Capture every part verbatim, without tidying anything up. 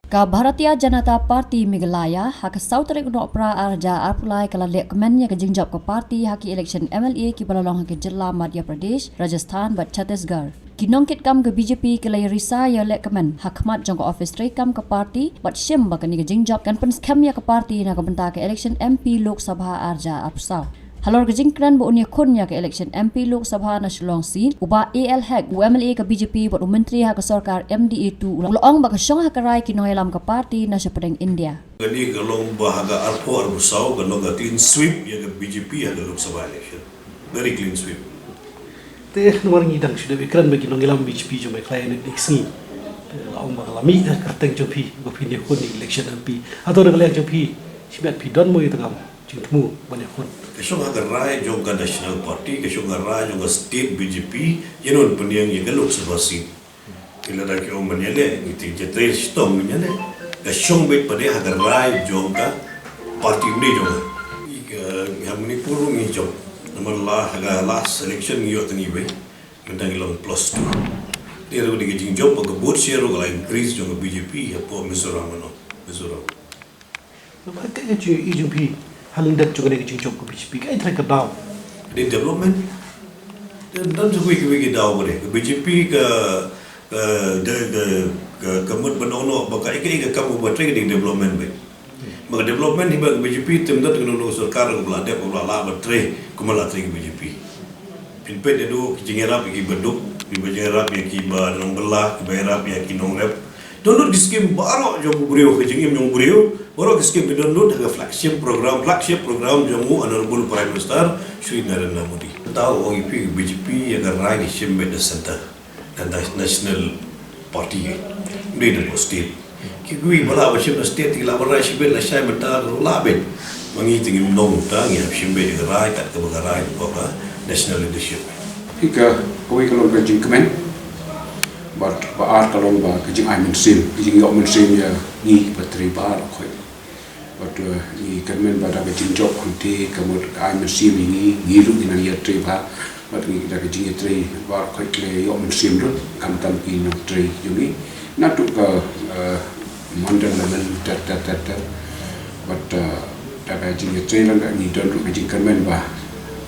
Ka Bharatiya Janata Party Meghalaya ha ka saw tarik u Nohprah ar hajar arphew lai ka la lehkmen ïa ka jingjop ka party ha ki election M L A kiba la long ha ki jylla Madhya Pradesh, Rajasthan bad Chhattisgarh. Ki nongkitkam ka B J P ki la ïa risa ïa lehkmen ha khmat jong ka office treikam ka party bad shim ba kane ka jingjop kan pynskhem ïa ka party na ka bynta ka election M P Lok Sabha ar hajar arphew saw. Halor ka jingkren ba un ïakhun ïa ka election M P Lok Sabha na Shillong seat, u Bah A L Hek, u M L A ka B J P bad u Myntri ha ka sorkar M D A two, u la ong ba ka shong ha ka rai ki nongïalam ka party na shapdeng India. Kane ka long ba ha ka arphew arphew saw ka long ka clean sweep ïa ka B J P ha ka Lok Sabha election. Very clean sweep. Te namar ngi dang shu dep ïakren bad ki nongïalam B J P jong Meghalaya ne ne sngi. Te la ong ba ka la mih ha ka kyrteng jong phi ba phin ïakhun ïa election M P. Hato na ka liang jong phi, shimet phi don mo ïa ka kam jingthmu ban ïakhun? Ka shong ha ka rai jong ka National Party, ka shong ha ka rai jong ka state B J P, ïa non pynïeng ïa ka Lok Sabha seat. Ki la da ki ong ban ïaleh, ngi te jatei shitom ban ïaleh. Ka shong beit pat de ha ka rai jong ka party mynne jong ka. Ïa ka, ha Manipur ruh ngi jop. Namar la ha ka last election ngi ïoh tang iwei. Mynta ngi long plus two. Te ruh dei ka jingjop ba ka vote share ruh ka la increase jong ka B J P hapoh Mizoram, ano, Mizoram. Namar ka, ka jingïohi jong phi ha lyndet jong kane ka jingjop ka B J P, kaei trai ka daw? Dei development. Dei don sa kiwei kiwei ki daw ba dei. Ka B J P ka, ka, ka, ka, ka, ka mut ban ong noh ba kaei kaei ka kam uba trei ka dei development beit. Ba ka development hi ba ka B J P te ym don kano kano ka sorkar kaba la dep, kaba la lah ban trei kumba la trei ka B J P. Phin peit naduh ki jingïarap ïa kiba duk, kiba jingïarap ïa kiba nongbylla, kiba ïarap ïa ki nongrep. Download ki skim baroh jong u briew, ka jingim jong u briew. Baroh ki skim ki download ha ka flagship program, flagship program jong u Honorable Prime Minister Shri Narendra Modi. Tau ong ïa phi ka B J P ïa ka rai ngi shim beit na center. Ka na-, National Party ka. Ym dei na state. Ki kiwei ba lah ba shim na state ki lah ban rai shibit lashai mynta ruh lah beit. Ma ngi te ngim long ta, ngi hap shim beit ïa ka rai kat kaba ka rai ka national leadership. Hi ka, kawei ka long ka jingkmen. Bad ba ar ka long ba ka jingai mynsiem, ka jingïoh mynsiem ïa ngi kiba trei baroh khoit. Bad, eh, ngi kyrmen ba da ka jingjop hangtei ka mut ka ai mynsiem ïa ngi, ngi ruh ngi nang ïatrei bha. Bad ngi da ka jingïatrei baroh khoit ki la ïoh mynsiem ruh, khamtam ki nongtrei jong ngi. Naduh ka, eh, mandal level ter ter ter ter. Bad, eh, da ka jingïatrei lang ka ngi don ruh ka jingkyrmen ba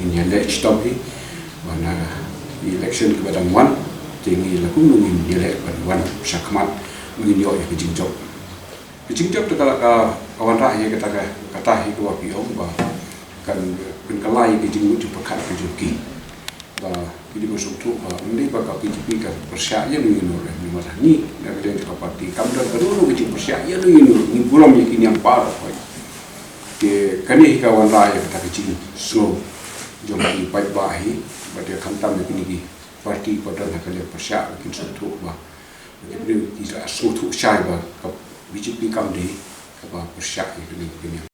ngin ïaleh shitom hi. Ba na election kaba dang wan, te ngi la kumno ngin ïaleh ban wan shakhmat, ngin ïoh ïa ka jingjop. Ka jingjop te ka la ka, ka wanrah ïa kata ka, kata hi kaba phi ong ba kan pynkylla ïa ka jingmut jingpyrkhat ka jong ki. Ba ki dei ban sngewthuh ba ym dei ba ka B J P ka pyrshah ïa no ïa no ruh, namar ngi na ka liang ka party kam don kano kano ka jingpyrshah ïa no ïa no, ngi burom ïa ki niam baroh. Te kane hi ka wanrah ïa kata ka jingsngew jong ki paidbah hi, bad ïa khamtam ïa kine ki party ba don ha ka liang pyrshah ba kin sngewthuh ba, ba kin sngewthuh shai ba ka B J P kam dei kaba pyrshah ïa kane ka niam.